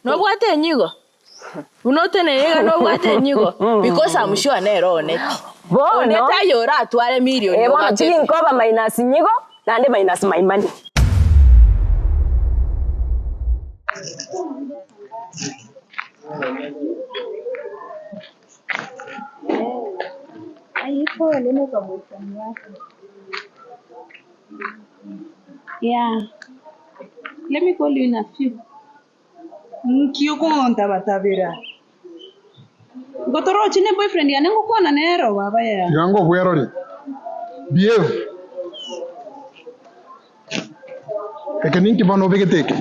Nobwate enyigo? Buna oteneine iga nobwate enyigo? Because I'm sure nere one pi. Bono. Onde taiyo oratware million Eh, bono ogakete. tinkoba minus nyigo naende minus my money. Yeah. Let me call you in a few. Nki okontabatabera? Igo torochi ne boyfriend yane ngokwana nero baba yaa. Tiga ngobwerore. Behave. Eke ninki bono obegete eke?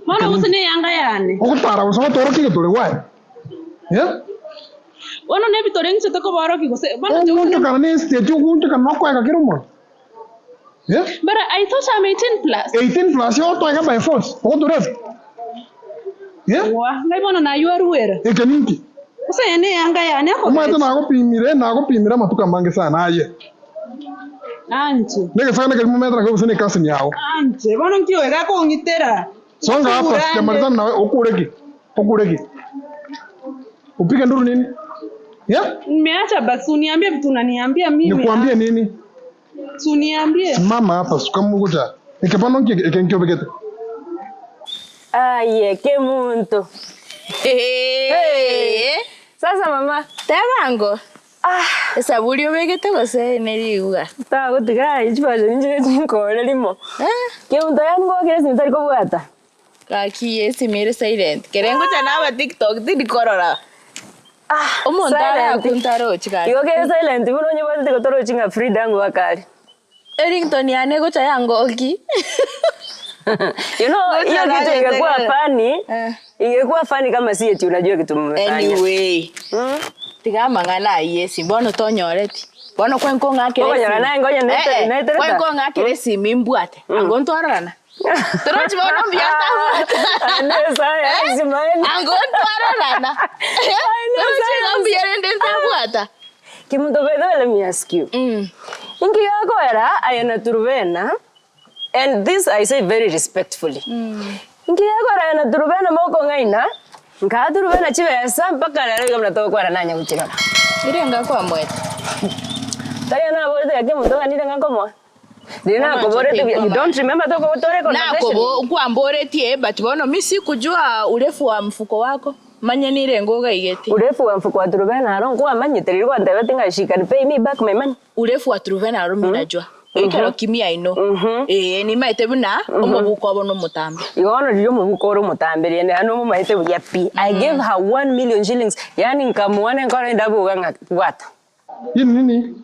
Bono gose neyanga yane. Ogotara gose gotorokia egetore gwaye? Eh? Bono nebitore ng'ichete koborokia gose bono inche gose. Ogoonchokana ne estate ogoonchokana nokoega kera omonto. Eh? But I thought I'm 18 plus. 18 plus otoega by force ogotorepa. Eh? Wa, ngai bono naywo aruera. Eke ninki? Gose eye neyanga yane Omanyete akobeti. nagopimire nagopimire amatuko amange sana aye. Anche. Negesagane keria momentana nakio gose ne cousin yao. Anche, bono nki oyo gakong'itera? Songa hapa Nsure ande. sijamalizana nawe okure ki? Okure ki? Upige nduru nini? Yeah? Nimeacha basi uniambie vitu unaniambia mimi. Nikuambie nini? Si uniambie. Simama hapa sukamuguta. Eke bono nki eke nki obegete? Aye kemunto. Hey. Sasa mama. Tebango. Ah. Esaburi obegete gose neriguga? Tagotiga aye chibasoni nchire chinkore rimo. Eh? Kemunto yaani ngwakire esimi tari kobwata. Gaki esimi ere silent. Kere ngocha naba tiktok tindi korora. Omonto are Silent. akwo ntarochi gaki. Igo kere silent buna onyebwatete gotorochi ng'a Frida ngoaka are. Ringtone yane egocha yangoki. You know, Ngocha hiyo kitu nagete ingekuwa kare. funny, Eh. ingekuwa funny kama si eti unajua kitu mmefanya. Anyway. Tiga amang'ana ayio esimi bono tonyoreti. Bono kwenkong'akera Okonyora esimi. naye ngonya nete- Eh, eh, netereta. kwenkong'akera esimi mbwate. Ango ntwarorana. Torochi bono mbuya ntabwate. Ande science maene. Ango ntwarorana. Torochi igo mbuya rende ntabwata. Kimuto by the way let me ask you. Inki gekoera aye na Turubena and this I say very respectfully. Inki gekoera aye na Turubena mokong'aina nkaa Turubena chibesa mpaka rero iga buna togokwera nanya gochirora. Ire ngakwamwete. Tari naborete gaki omonto ng'a nire ngakomoa. Riria nakoborete buya, you don't remember tokobotore conversation? Nakobo nkwamboretie but bono mi sikujua urefu wa mfuko wako manye nirengo ogaigete. Urefu wa mfuko wa Turubena aro nkwamanyete riria gwantebete ng'a she can pay me back my money. Urefu wa Turubena aro mi najua ekero kimi I know ee nimaete buna omobuko obo nomotambe. Igo bono riria omobuko ore omotambe riende yaani omomaete buya pi. I gave her one million shillings yaani nkamoa nenkoro endabuga ng'a bwata. Hii ni nini?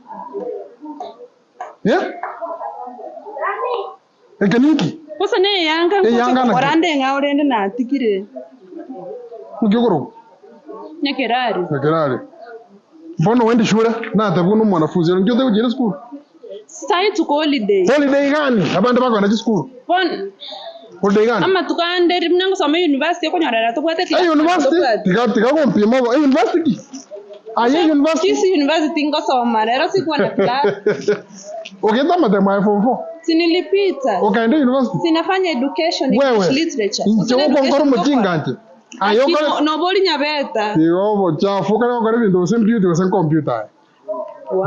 Eh? Eke ninki? Gose neyanga ngocha Eyanga naki? kogora nde ng'ao rende natigire Nki okorokwa? Nyakerari. Nyakerari. Bono oende shule natebwa na omwanafunzi ere nki otegochia esukuru? Sai tuko holiday. Holiday gani? Abande bakogenda chisukuru. Bon Holiday gani? amatuko ande buna ngosoma university okonyorera tobwate E university tiga tiga gompima obo. E university ki? Aye e university. Kisii University ngosoma rero sikuwa na class. Ogete amatemo aye form 4. Si nilipita. Okaenda university. Sinafanya education Wewe. English literature. Inche okonkora omochinga nche. Aye okore Nobori nyabeta. Igo obochafu okare gokora ebinto gose beauty gose computer aye.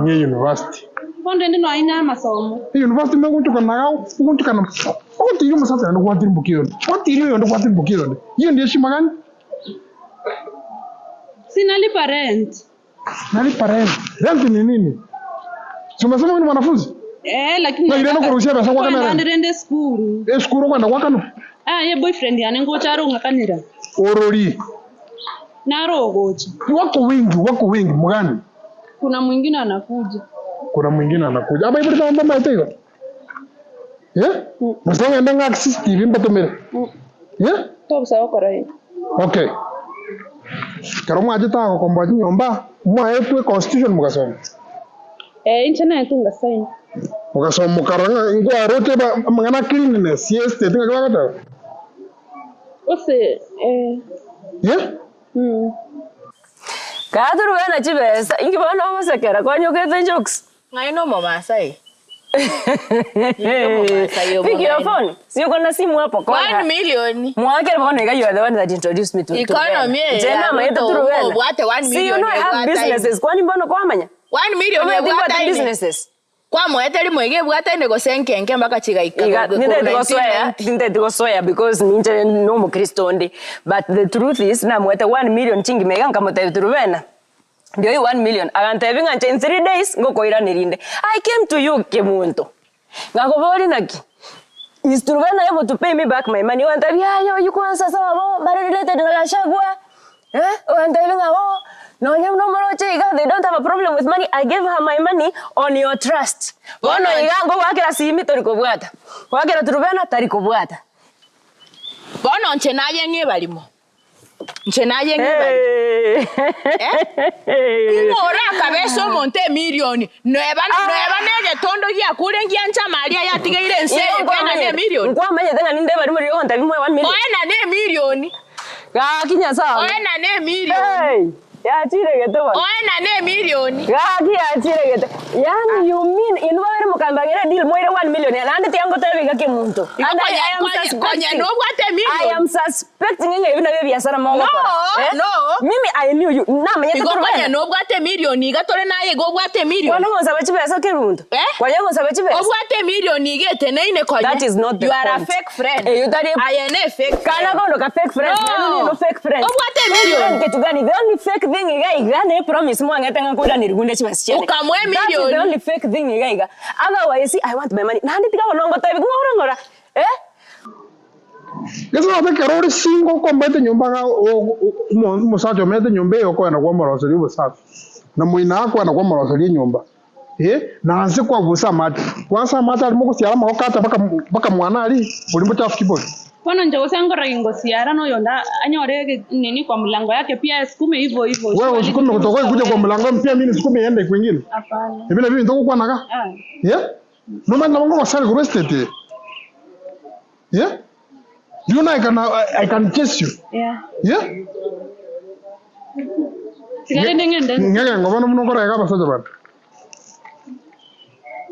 Ng'e university. Bono rende nonya na amasomo. University mogochokana iga ogochokana ogotiria omosacha naende gwatirimbokia oyonde, gwatiria oyonde gwatirimbokia oyonde. Hiyo ndio heshima gani? Si nalipa rent. Nalipa rent. Rent ni nini? Si umesema wewe ni mwanafunzi? Eh, lakini Na irene korusia besa gwakana Kwenda rent. rende school. Esukuru okwenda gwakana. Ah, ye boyfriend yane ngocha arong'akanera. Orori. Naro ogocha. Wako wengi, wako wengi mgani? Kuna mwingine anakuja. Kuna mwingine anakuja. Abaibori nabo mbamaete igo? Eh? Gose ng'ende ng'ake CCTV mbatomere? Eh? Tobusa gokora igo. Okay. Ekero mwachete agokomboa chinyomba, mwaetwe constitution mogasoma. Eh, inche naetwe ngasaina. Mogasoma mokarora ng'a nkwaroche ba amang'ana a cleanliness ye estate ng'aki bagoteba. Gose eh. Eh? Mm. Kaa torugana chibesa, inki bono ogosekera kwanyokete jokes? Ng'ai nomomaasai? Pick your phone. Si uko na simu hapo call her. 1 million. Mwakere bono iga you are the one that introduced me to to Economy Rubena. eye Nche ya namanyete Ruto tu Rubena. obwate 1 See you million know I have ebwate ime. businesses. Kwani mbono kwamanya? 1 million Omanyete ebwate mbwate ime. businesses. Kwamoete rimo iga ebwataine gose nkenke mpaka chigaika Iga ninteti gosoea, tinteti gosoea because ninche no omokristo onde but the truth is namoete 1 million chingima iga nkamotebia Truvena ndio hii 1 million agantebia ng'a inche in 3 days ngokoiraneria inde. I came to you kemonto ngakoboria naki is Truvena able to pay me back my money ogantebia yaya oywo kwanza sobo mbare related na Gachagua Eh, ogantebia ng'a oh, nonya buna omoroche iga they don't have a problem with money, I gave her my money on your trust. Bono iga ngogoakera simi tori kobwata, goakera Truvena tari kobwata. Bono inche naye ng'a ebarimo, inche naye ng'a ebarimo. Eh? Ng'o orakabese omonto emilioni, neba neba na egetondo giakure ngianche amari aye atigeire ense eye, kena na emilioni? Nkwamanyete ng'a ninde ebarimo riria ogontebia moe one million? Oenane emilioni. Gaki Nyasae one. Oenane emilioni. Hey, yachire gete bono. Oenane emilioni. Gaki yachire gete. Yaani you mean inwe babere mokambang'era edeal moire 1 million naende tiga ngotebe iga kemonto. Igo And I, konya I am konya konya suspecting. nobwate I emilioni. am suspecting ng'a ebi nabio ebiasara mogokora. No, Eh? no. Mimi I knew you. Namanyete Igo konya torobana. nobwate emilioni iga tore naye iga obwate emilioni. Kwani gonsaba chibesa kemonto? Eh? Kwanya gonsaba chibesa? Obwate emilioni iga eteneine konya. That is not the You are a point. fake friend. Eyo tari Aye ne fake Kana friend. kono ka fake friends. No. Nani no fake friends. Obwate Fake emilioni. friend kitu gani? The only fake thing iga iga ne promise mwang'ete ng'a nkoiraneri gunde chibesa chiane. Okamoa That is the emilioni. only fake thing iga iga. Otherwise I want my money. Naende tiga bono ngotebi ng'ora ng'ora. Eh? Gese gose ekero ore single okombaete nyomba iga omosacha omete nyomba eye okoenda kwamoroseria obosafi, na moino akoenda kwamoroseria enyomba. Eh, na nse kwabusa amache, kwasa amache aria mogosiara amagoko acha mpaka mpaka mwana aria, boria mbochafu ki bori? Bono inche gose nkorora ngosiara na oyonde anyore ege nini kwa mlango yake pia asukume hivyo hivyo. Wewe usukume kutoka ikuje kwa mlango pia mimi nisukume iende kwingine. Hapana. Ebi nabio ebinto ogokwanaga? Ah. Eh? Nomanye nabo ngogosari korwa estate eye? Eh? Do you know I can, I can chase you? Yeah. Yeah? Tiga rende ng'ende. Ng'egengo bono buna okorega abasacha bande.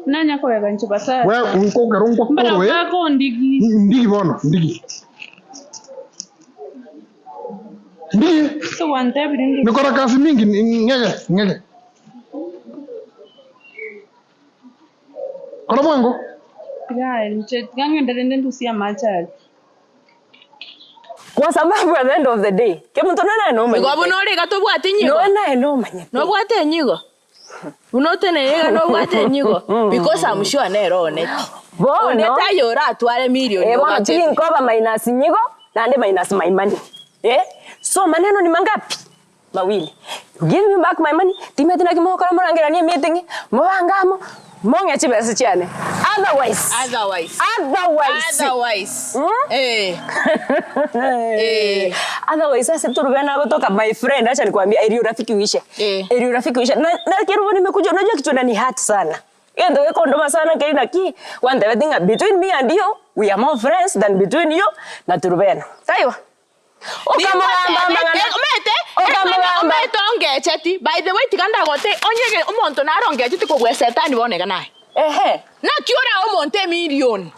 Nanya koega inche basacha. We nkokera Mbara nkwakorwe. bakondigi. Ndigi bono, ndigi. Ndigi. So gwantebire ndigi. Nikora kazi mingi ng'ege, ng'ege. Kora bwango. Tiga inche tiga ng'ende rende ndusie amache aria. Kwa sababu at the end of the day, kemonto nonya naye nomanyete. Igo buna ore iga tobwati nyigo. Nonya naye nomanyete. Nobwate enyigo? Buna oteneine iga nobwate enyigo? Because I'm sure nere ooneti. Bono. Onde taiyo oratware million Eh, bono ogachete. tinkoba minus nyigo naende minus my money. Eh? So maneno ni mangapi? Mawili. You give me back my money, timanyeti naki mogokora morangeranie emeeting, mobange amo, mong'e chibesa chiane. Otherwise. Otherwise. Otherwise. Otherwise. Mm? Eh. Eh. Otherwise ase Turukana nagotoka my friend, acha nikwambia eri urafiki uishe. Eh. Eri urafiki uishe. Na, na Kerubo nimekuja unajua kitu inani hurt sana. Egento gekondoma sana nkeri naki gwantebeti ng'a between me and you we are more friends than between you na Turubena. Taiwa. Okamogamba amang'ana. Omanyete, Okamogamba. omanyete ongecheti. By the way, tiga ndagote onye ge- omonto naro ongecheti kobua setani bono iga naye. Ehe. Naki orae omonto emilioni?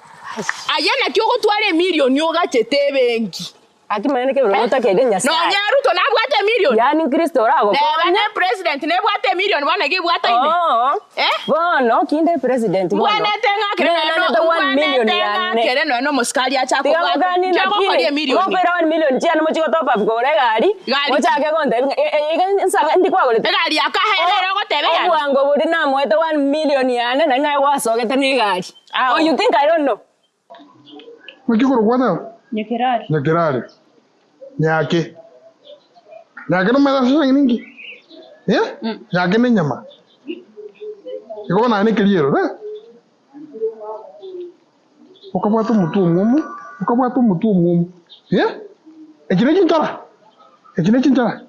Aye naki ogotwara emilioni ogachete ebenki? Gaki manyene kebiro notakeire Nyasaye. Nonya Ruto nabwate emilioni? Yaani Kristo oragokonye. Neba ne president nebwate emilioni bono iga ebwataine. Oo. Eh? Bono kinde president bono. Mbwanete ng'akere Nere nonya nanete 1 million mbwanete yane. ng'akere nonya na omosikari ache Tiga akobwate. ngokanie Nki naki ogokoria emilioni? mokoira 1 million chiane mochie go top up kogora egari, Gari. mochake gontebia ng'a eye iga nsa ndi kwagorete. Egari ya kahaere ere ogoteba egari. Obwango boria namoete 1 million yane nari naye gwasogete na egari. Ao. Oh you think I don't know? Naki okorokwa gwateba? Nyakerari. Nyakerari. Nyake. Nyake nomanyete ase esang'ina inki? Eh? Nyake ne enyama. Igo bono aye nekeriero eh? Okabwata omotwe omwomo, okabwata omotwe omwomo eh? Eki ne chinchara? Eki ne chinchara?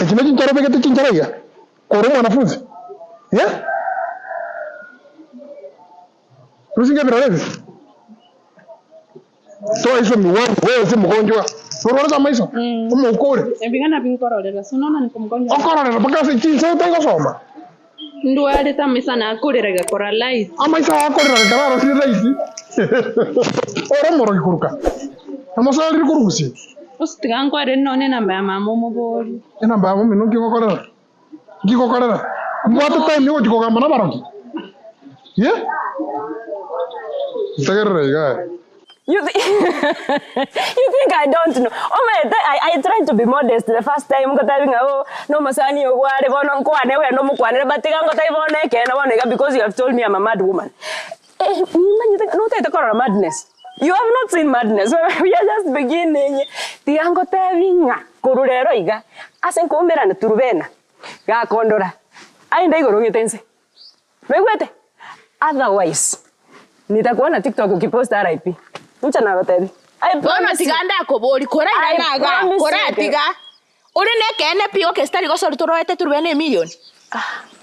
Eki ne chinchara obegete chinchara iga? Kore omwanafunzi? Eh? Rusinga ebirore ebi. Toa hizo miwani, wewe si mgonjwa. Norwarete amaiso? Omouko ore. Ebiga nabio nkororera, si unaona niko mgonjwa. Okororera mpaka ase chinsa otari gosoma. Ndwarete amaiso ane akorera gakora light. Amaiso ao akorera gekero arosire light ore omorogi koruka namosarire korusia. Gose tiga nkwarere nonye enamba ya mama omoborie. Enamba ya momino nki ngokorera? Nki ngokorera? Mbwate time yogochia kogamba nabarogi? Ye? Ntegerere iga aye. You thi you think I don't know? Omanyete I I tried to be modest the first time ngotebi ng'a oh nomosani ogo are bono nkwane ogende omokwanere but tiga ngotebi bono ekeene bono iga because you have told me I'm a mad woman. Eh nimanyete ng'a notagete korora madness, you have not seen madness we are just beginning. Tiga ngotebi ng'a korwa rero iga ase nkoumerana Turubena gakondora aende igoro ng'ete inse. Noigwete? Otherwise nitakuona tiktok ukipost RIP. Inche nagotebi. I Bono promise you. tiga ndakoborie, I korairane igaa, promise you. koratiga ore nekeene pi oke sitari gosori toroete turube ne emilion.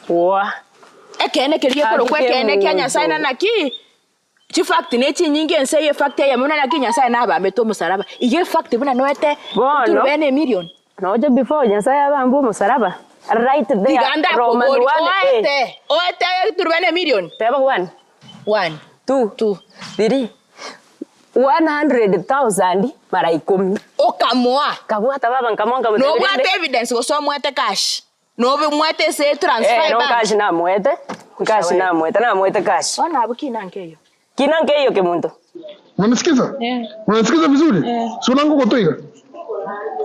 Wa. Ekeene keria gekorokwa Gaki ekeene kia Nyasaye kemonto. na naki chifact ne chinyinge ense eye efact eyemo buna naki Nyasaye nabambete omosaraba. Iga efact buna noete Bono. turube ne emilion. Noche before Nyasaye abambwe omosaraba, right there, Tiga Roman ndakoborie, 1 eh. oete, oete turube ne emilion? Teba 1. 1. 2. 2. 3. 100,000 mara ikomi. Okamoa. Nkabwata baba nkamoa nkamotebia rende. Nobwate evidence gose omoete cash? Nobe omwete ase etransfer Eh, no ebank? cash namoete, cash namoete, namoete cash. Bono abwo kina nkeiyo. Kina nkeiyo kemonto. Unanisikiza? Eh. Unanisikiza vizuri? Eh. Si unangogotoiga?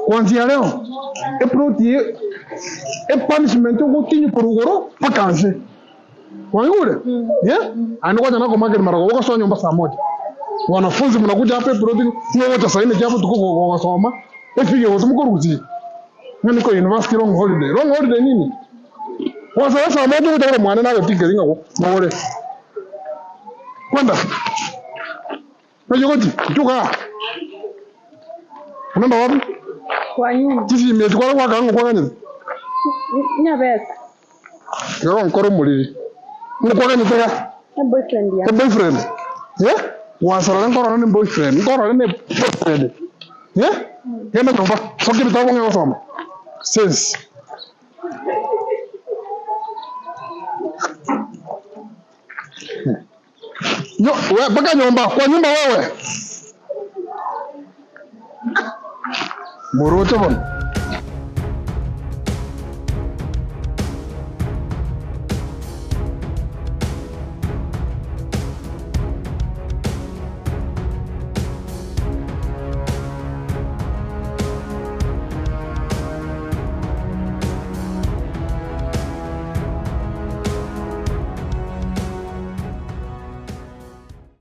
Kuanzia leo eplot ye epunishment ogotinywa korwa igoro mpaka nse. Waigure? Yeah? Aye ngocha nakomakeri marogoba ogosoa nyomba saa moja. Wanafunzi mnakuja hapa eplot ngogocha saa nne chia botuko gosoma efige gose mokorusia. Ng'a niko university long holiday. Long holiday nini? Gwasoa saa moja ogocha korwa mwane nagotinkeri ng'a mogore. Kwenda. Oye gochi, nchuka aa. Unaenda wapi? Kwa nyumba. Chisimi echi kware goaka ng'o kwaganyete? Nyabesa. Tiga gonkora omoriri. Ng'o kwaganyete iga? E boyfriend ya. E boyfriend? Eh? Gwasarora nkorora ne boyfriend, nkorore ne boyfriend. Eh? Genda nyomba, soka ebitabu ong'e gosoma. Sense. Nyo, we, mpaka nyomba, kwa nyumba wewe. Moroche bono.